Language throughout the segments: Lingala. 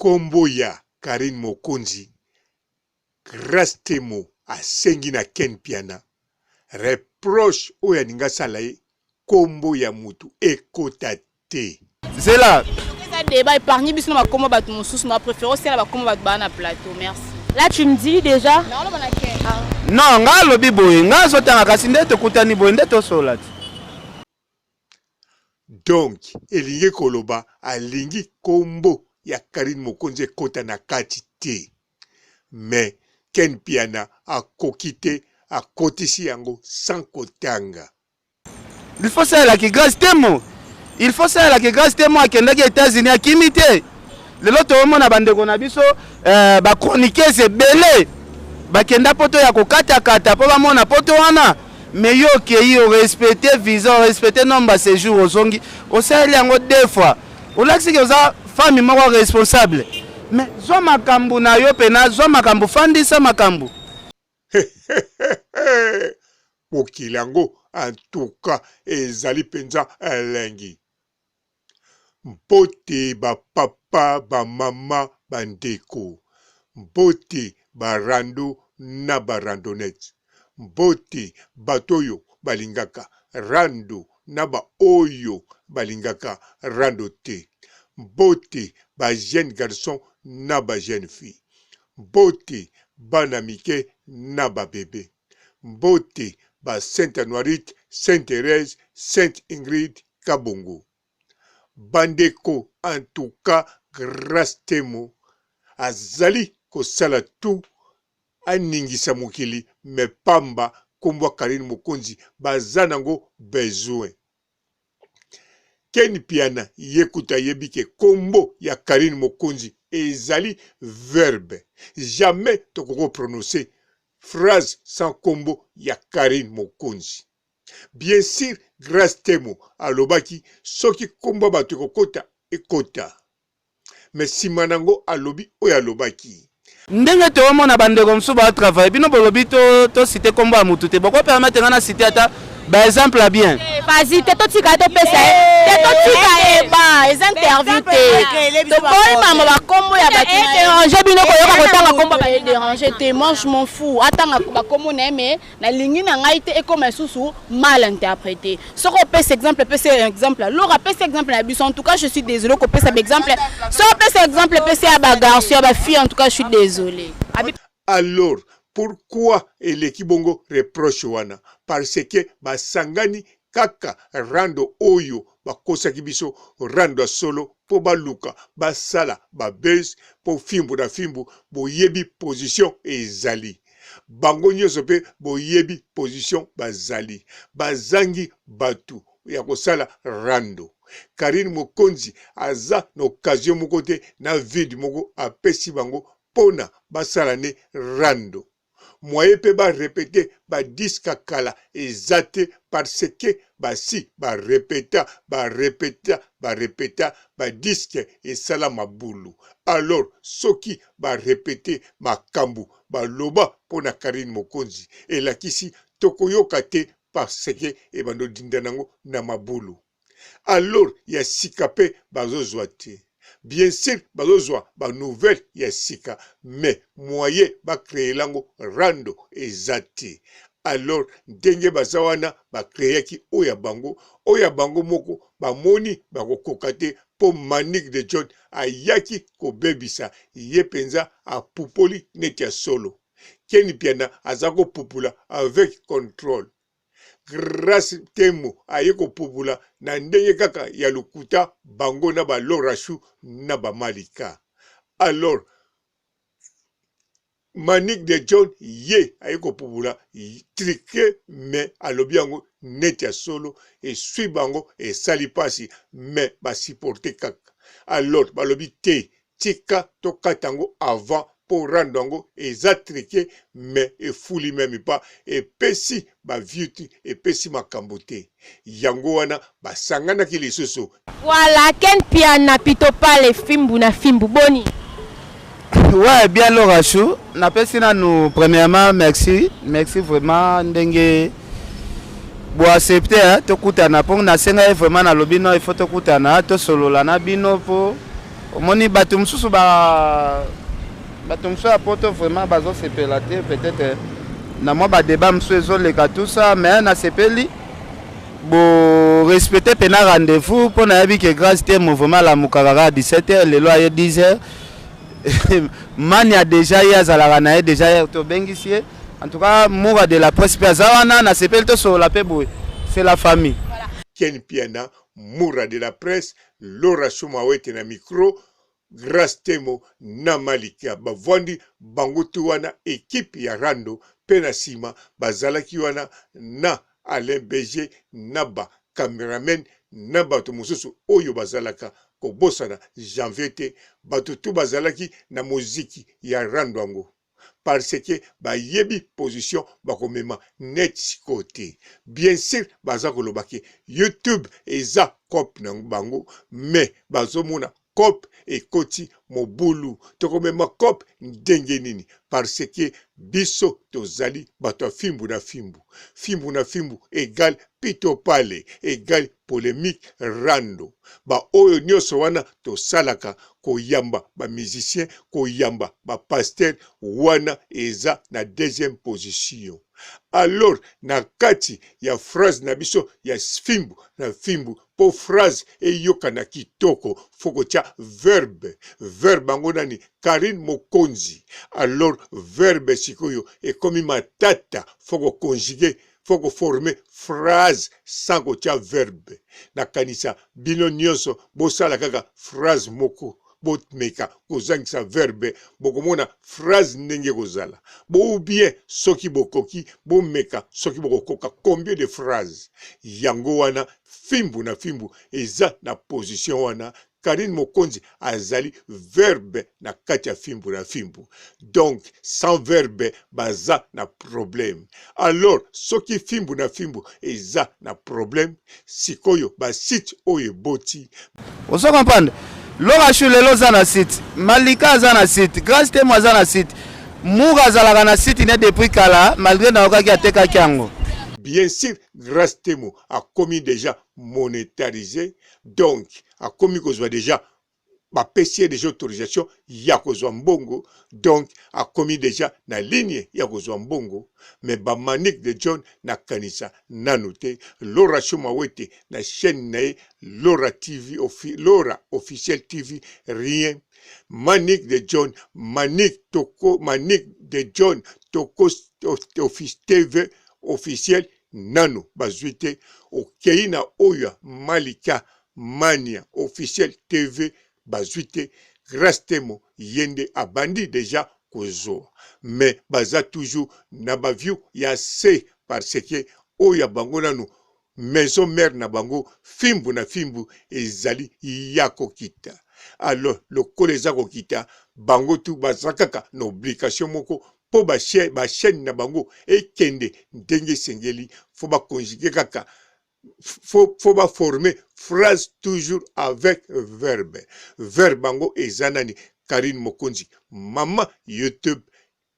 Kombo ya Carine Mokonzi, Grace Temo asengi na Ken Mpiana reproche oyo alingi asala ye kombo ya mutu ekota te. Zela. Eza debat épargne biso na bakoma bato mosusu na préfère osala bakoma bato baa na plateau merci. Là tu me dis déjà. Naoloba na Ken. Non, nga alobi boye, nga azotanga kasi nde tokutani boye nde tosolola ti. Donc elingi koloba alingi kombo ya Carine Mokonzi ekota na kati te. Mais Ken Mpiana akoki te akotisi yango sans kotanga. Il faut salelaki Grace Temo. Il faut salelaki Grace Temo akendaki États-Unis akimi te. Lelo toomona bandeko na biso eh, ba chroniqueurs ebele bakenda poto ya kokatakata mpo bamona poto wana mais yo okei orespecte visa orespecte nombre ya séjour ozongi osaleli yango deux fois olakisi ke oza femme moko responsable mais zwa makambo na yo mpena zwa makambo fandisa makambo Mokili yango en tout cas ezali penza elengi. Mbote ba papa ba mama ba ndeko mbote ba rando na ba randonnette mbote bato oyo balingaka rando na ba oyo balingaka rando te mbote ba jeune garçon na ba jeune fille mbote bana mike na ba bebe mbote ba sainte anuarite sainte Therèse sainte Ingrid Kabongo. Bandeko en tout cas Grace Temo azali kosala tout aningisa mokili mais pamba kombo ya Carine Mokonzi baza nango besoin. Ken Mpiana ye kutu ayebi ke kombo ya Carine Mokonzi ezali verbe jamais tokoki ko prononcer phrase sans kombo ya Carine Mokonzi. Bien sur Grace Temo alobaki soki kombo ya batu ekokota ekota mais sima nango alobi oyo alobaki. Ndenge toomona ba ndeko mosusu ba travailler bino bolobi to to citer kombo ya mutu te boko permettre nga na citer ata ba exemple ya bien. Vas-y te totika ye topesa ye te totika ye ba eza interview te toboyi mama bakombo ya bato déranger bino koyoka kotanga kombo ba déranger te moi je m'en fous atanga bakombo na ye mais Nalingi na ngai te ekoma lisusu mal interprete. Soki opesa exemple, pesa exemple. Laura pesa exemple na biso. En tout cas, je suis désolé kopesa ba exemple. Soki opesa exemple, pesa ya ba garçon, ya ba fille. En tout cas, je suis désolé. Alors pourquoi eleki bongo reproche wana? Parce que basangani kaka rando oyo bakosaki biso rando ya solo po baluka basala ba buzz po fimbu na fimbu boyebi position ezali. Bango nioso pe boyebi position bazali. Bazangi batu ya kosala rando. Carine mokonzi aza na occasion moko te na vide moko apesi bango pona basala nde rando. Moyen pe ba repeter ba disque ya kala eza te parce que basi ba repeta ba repeta ba repeta ba disque esala mabulu. Alors soki ba repeter makambu ba loba pona Carine Mokonzi elakisi toko yoka te parce que ebando dinda nango na mabulu. Alors ya sika pe bazo zua te. Bien sur bazo zua ba nouvelles ya sika mais moyen ba creela ngo rando eza te. Alors ndenge baza wana ba creaki oyo ya bango, oyo ya bango moko ba moni bako koka te po Manick de John ayaki kobebisa ye penza apupoli neti ya solo. Ken Mpiana aza ko pupula avec controle. Grace Temo aye kopupula na ndenge kaka ya lokuta bango na ba Laura Chou na ba Malika. Alors Manick de John ye aye kopupula trique mais alobi yango neti ya solo esui bango esali pasi mais ba supporter kaka. Alors balobi te tika tokata yango avant po rando yango eza trique mais efuli meme pas epesi ba view te epesi makambo te yango wana basanganaki lisusu. Voilà Ken Mpiana pitopale fimbu na fimbu boni? Ouais bien Laura Chou napesi nanu premièrement merci merci vraiment ndenge bo accepte hein, tokutana mpo nasenga ye vraiment nalobi no il faut tokutana tosolola na bino mpo. Omoni bato mosusu ba bato mosusu ya poto vraiment bazosepela te peut-être na mwa badeba mosusu ezoleka tout ça, mais nasepeli bo respecte mpena rendez-vous mpo nayebi ke Grâce Temo vraiment alamukaka kaka 17 heures, lelo aye 10 heures. Mania déjà ye azalaka na ye déjà hier tobengisi ye. En tout cas Moura de la presse mpe aza wana, nasepeli tosolola mpe boye, c'est la famille. Ken Mpiana, Moura de la presse, Laura Shumawete na micro, Grace Temo na Malika bavandi bango tout wana equipe ya rando pe na sima bazalaki wana na Alain BG na ba cameramen na bato mosusu oyo bazalaka kobosana Janvier te bato tout bazalaki na moziki ya rando yango. Parce que bayebi position bakomema net sikoyo te. Bien sur baza koloba ke YouTube eza coop na bango mais bazomona coop ekoti mobulu. Tokomema coop ndenge nini? Parce que biso tozali bato ya fimbu na fimbu. Fimbu na fimbu egal pito pale egal polemique rando. Ba oyo nionso wana tosalaka koyamba ba musiciens koyamba ba pasteurs wana eza na deuxième position. Alors na kati ya phrase na biso ya fimbu na fimbu po phrase eyokana kitoko faut kotia verbe. Verbe yango nani? Carine Mokonzi. Alors verbe sikoyo ekomi matata faut ko conjuguer faut ko former phrase sans kotia verbe. Nakanisa bino nionso bosala kaka phrase moko bomeka kozangisa verbe bokomona phrase ndenge ekozala bo ou bien soki bokoki bomeka soki bokokoka combien de phrase yango wana fimbu na fimbu eza na position wana Carine Mokonzi azali verbe na kati ya fimbu na fimbu donc sans verbe baza na problème alors soki fimbu na fimbu eza na problème sikoyo ba site oyo eboti. Ozo comprendre? Laura Chou lelo oza na site, Malika aza na site, Grace Temo aza na site, Mura azalaka na site ne depuis kala malgre nayokaki atekaki yango. Bien sur Grace Temo akomi dejà monetarise donc akomi kozwa dejà bapesi ye dejà autorisation ya kozwa mbongo donc akomi dejà na ligne ya kozwa mbongo mais ba Manick de John nakanisa nanu te Laura Shomawete na chaîne na ye Laura TV Laura officiel TV rien Manick de John Manick toko Manick de John toko office TV officiel nanu bazui te okeyi na oyo ya Malika Mania officiel TV bazui te Grace Temo ye nde abandi dejà kozua mais baza toujours na ba view ya se parce que oyo ya bango nanu maison mère na bango fimbu na fimbu ezali ya kokita alors lokola eza kokita bango tout baza kaka na obligation moko po ba chaine na bango ekende ndenge esengeli faut ba conjuguer kaka faut ba former phrase toujours avec verbe. Verbe yango eza nani? Carine Mokonzi maman YouTube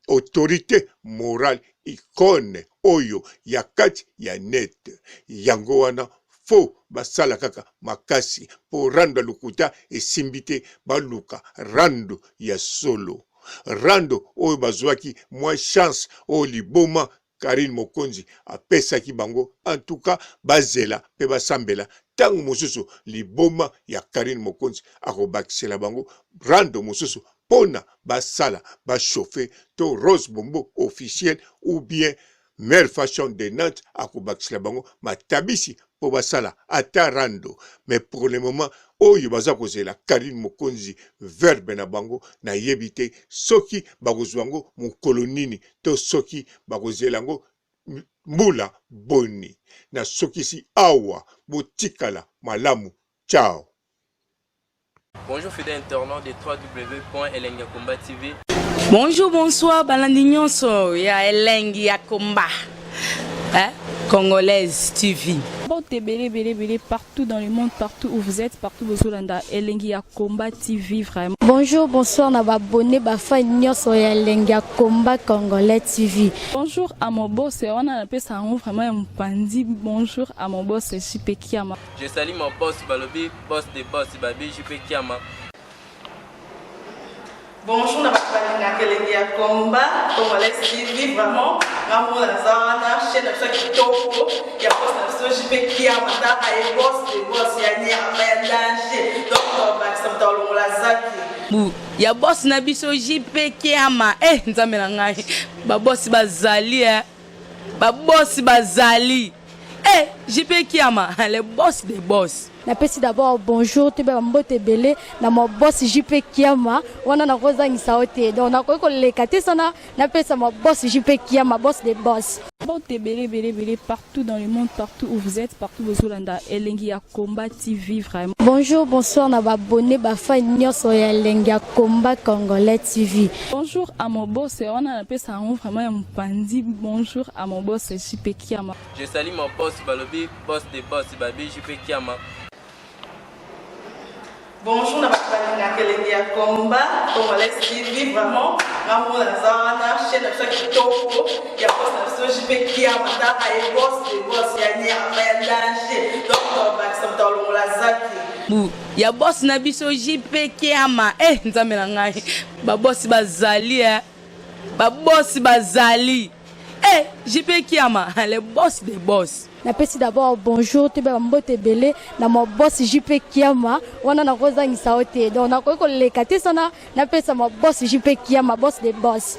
autorite morale icone oyo ya kati ya net yango wana faut basala kaka makasi po rando ya lokuta esimbi te baluka rando ya solo. Rando oyo bazuaki mwa chance oyo liboma Carine Mokonzi apesaki bango en tout cas bazela pe basambela tango mosusu liboma ya Carine Mokonzi akobakisela bango rando mosusu pona basala ba chauffer to Rose Bombo officiel ou bien Mère Fashion de Nantes akobakisela bango matabisi po basala ata rando mais pour le moment oyo baza kozela Carine Mokonzi verbe na bango nayebi te soki bakozua yango mokolo nini to soki bakozela yango mbula boni. Nasukisi awa botikala malamu ciao. Bonjour fidèle internaute de www.elengiyakomba TV. Bonjour, bonsoir, balandi nyonso ya Elengi ya Komba. Hein? Congolaise TV. Mbote ebele ebele ebele partout dans le monde, partout où vous êtes, partout bozolanda Elengi ya Combat TV vraiment. Bonjour, bonsoir na ba abonnés ba fans nyonso ya Elengi ya Combat Congolais TV. Bonjour à mon boss, wana napesa yango vraiment ya mopanzi. Bonjour à mon boss JP Kiama. Je salue mon boss balobi boss de boss babi JP Kiama. Bonjour na bato balingaka elengi ya combat congolais TV vraiment nga moko naza wana chaîne na biso ya kitoko ya boss na biso JP Kiama tala ye boss de boss ya nyama ya danger donc tobakisa moto alongola zaki bu ya boss na biso JP Kiama eh nzambe na ngai ba boss bazali eh ba boss bazali eh JP Kiama le boss des boss. Napesi d'abord bonjour toyeba ba mbote ebele na ma boss JP Kiama wana nakozangisa yo te donc nakoki koleka te sana napesa ma boss JP Kiama boss de boss. Mbote ebele ebele ebele partout dans le monde partout où vous êtes partout bozolanda elengi ya combat TV vraiment. Bonjour bonsoir na ba abonnes ba fans nyonso ya elengi ya combat congolais TV. Bonjour à mon boss wana napesa yango vraiment ya mopanzi bonjour à mon boss JP Kiama. Je salue mon boss balobi boss de boss babi JP Kiama. Bonjour na bato balingaka elengi ya combat congolais TV vraiment nga moko naza wana chaîne na biso ya kitoko ya boss na biso JP Kiama tala ye boss de boss ya nyama ya danger donc tobakisa moto alongola zaki bu ya boss na biso JP Kiama eh nzambe na ngai ba boss bazali eh ba boss bazali eh JP Kiama le boss des boss. Napesi d'abord bonjour toyeba ba mbote ebele na ma boss JP Kiama wana nakozangisa yo te donc nakoki koleka te sana napesa ma boss JP Kiama boss de boss.